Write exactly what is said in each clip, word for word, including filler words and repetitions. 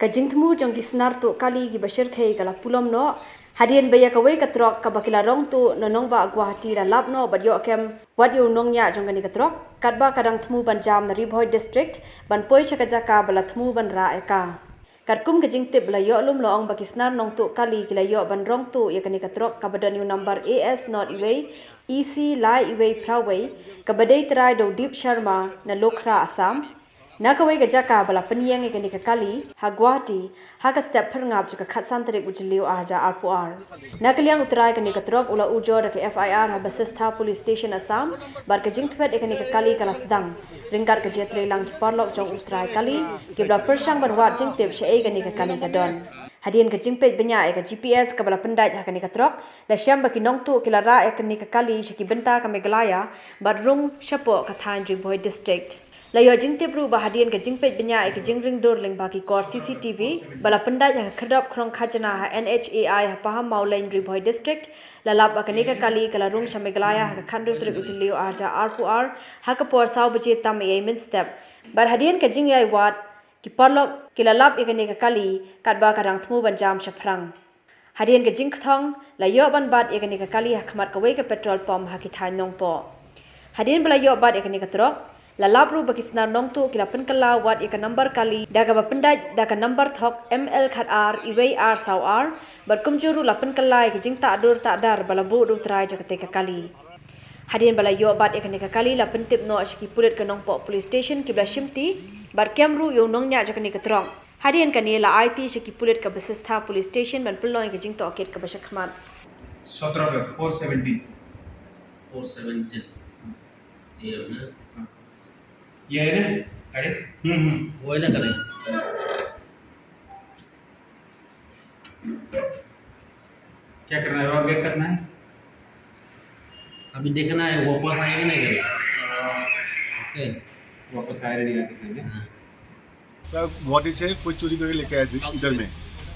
Ka jingthmu jong ki snar tuh kali kiba shyrkhei ka la pulom noh hadien ba ïa kawei ka trok kaba ki la rong tuh na nongbah Guwahati la lap noh bad ïoh kem wat ïa u nongñiah jong kane ka trok, katba ka dang thmu ban jam na Ri Bhoi District ban poi sha ka jaka ba la thmu ban rah ïa ka. Katkum ka jingtip ba la ïoh lum, la ong ba ki snar nongtuh kali ki la ïoh ban rong tuh ïa kane ka trok kaba don ïa u number A S not iwei E C lai iwei phra wei, kaba dei trai da u Deep Sharma na Lucknow, Assam, na kawei ka jaka ba la pynïeng ïa kane ka kali ha Guwahati ha ka step phyrngap jong ka khatsan tarik u Jylliew ar hajar arphew ar. Na ka liang u trai kane ka trok u la ujor da ka F I R ha Basistha Police Station, Assam, bad ka jingthwet ïa kane ka kali ka la sdang ryngkat ka jingïatreilang ki paralok jong u trai kali, kiba la pyrshang ban wad jingtip shaei kane ka kali ka don. Hadien ka jingpeit bniah ïa ka G P S kaba la pyndait ha kane ka trok, la shem ba ki nongtuh ki la rah ïa kane ka kali sha ki bynta ka Meghalaya bad rung shapoh ka thaiñ Ri Bhoi District. La ïoh jingtip ruh ba hadien ka jingpeit bniah ïa ka jingring dur lyngba ki kor C C T V ba la pyndait ha ka khyrdop khrong khajna ha N H A I ha Pahammawlein, Ri Bhoi District, la lap ba kane ka kali ka la rung sha Meghalaya ha ka khathynriew tarik u Jylliew ar hajar arphew ar ha ka por saw baje tam eiei mynstep. Bad hadien ka jingïai wad, ki paralok ki la lap ïa kane ka kali katba ka dang thmu ban jam shaphrang. Hadien ka jingkthong, la ïoh ban bat ïa kane ka kali ha khmat kawei ka petrol pump ha ki thaiñ Nongpoh. Hadien ba la ïoh bat ïa kane ka trok, la lap ruh ba ki snar nongtuh ki la pynkylla wat ïa ka number kali da kaba pyndait da ka number thok M L khat ar iwei ar saw ar, bad kumjuh ruh la pynkylla ïa ka jingtah dur tah dar ba la buh da u trai jong katei ka kali. Hadien ba la ïoh bat ïa kane ka kali, la pyntip noh sha ki pulit ka Nongpoh Police Station kiba la shimti bad kem ruh ïa u nongñiah jong kane ka trok. Hadien kane la aiti sha ki pulit ka Basistha Police Station ban pynlong ïa ka jingtohkit kaba shakhmat. सत्रह पे, फोर सेवनटीन। फोर सेवनटीन। ये है ना? ये है ना? करेक्ट। हम्म हम्म। वो है ना करेक्ट? क्या करना है? और बैक करना है? अभी देखना है वापस आएगा नहीं करें। ओके। वापस आया नहीं आया कितने में? हाँ। क्या गुवाहाटी से कोई चोरी करके लेके आया इधर में।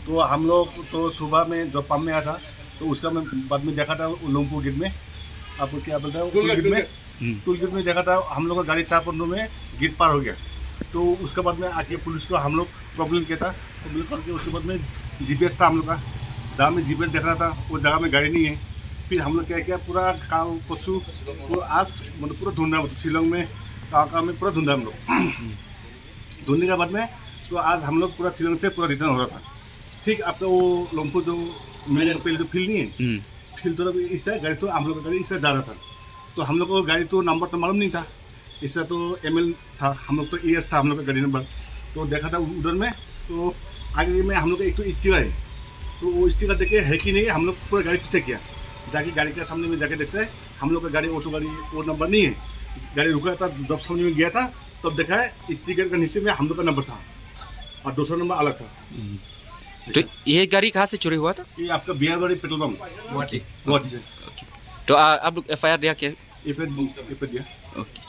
तो हम लोग तो सुबह में जब पंप में आया था, तो उसका मैं बाद में देखा था वो लोमपू गेट में, आपको क्या बोलता है, टोल गेट में, टोल गेट में देखा था हम लोग का गाड़ी चार पन्नों में गेट पार हो गया। तो उसके बाद में आके पुलिस को हम लोग प्रॉब्लम किया था। प्रॉब्लम करके उसके बाद में जीपीएस था हम लोग का, जहाँ में जीपीएस देख रहा था वो जगह में गाड़ी नहीं है। फिर हम लोग क्या किया, पूरा काल परसों, पूरा आज, मतलब, पूरा ढूंढा, मतलब, शिलोंग में, कांका में पूरा ढूंढा हम लोग। ढूंढने के बाद में, तो आज हम लोग पूरा शिलोंग से पूरा रिटर्न हो रहा था। ठीक आपका वो लोमपू जो मेरे पहले तो फील्ड नहीं है, फील्ड तरफ इससे गाड़ी, तो हम लोग का गाड़ी इससे जा रहा था। तो हम लोग को गाड़ी तो नंबर तो मालूम नहीं था, इससे तो एमएल था, हम लोग तो एएस था, हम लोग का गाड़ी नंबर। तो देखा था उधर में, तो आगे में हम लोग का एक तो स्टिकर है, तो वो स्टिकर देखे है कि नहीं, हम लोग पूरा गाड़ी पीछे किया, जाके गाड़ी के सामने में जाके देखते हैं, हम लोग का गाड़ी, ऑटो गाड़ी, वो नंबर नहीं है। गाड़ी रुका था, जब सामने में गया था, तब देखा है स्टिकर के नीचे में हम लोग का नंबर था और दूसरा नंबर अलग था। तो ये गाड़ी कहाँ से चोरी हुआ था? ये आपका बिहारबाड़ी पेट्रोल पंप, गुवाहाटी। गुवाहाटी से। तो आ, आप लोग एफआईआर दिया क्या? ये पे, ये पे दिया। ओके।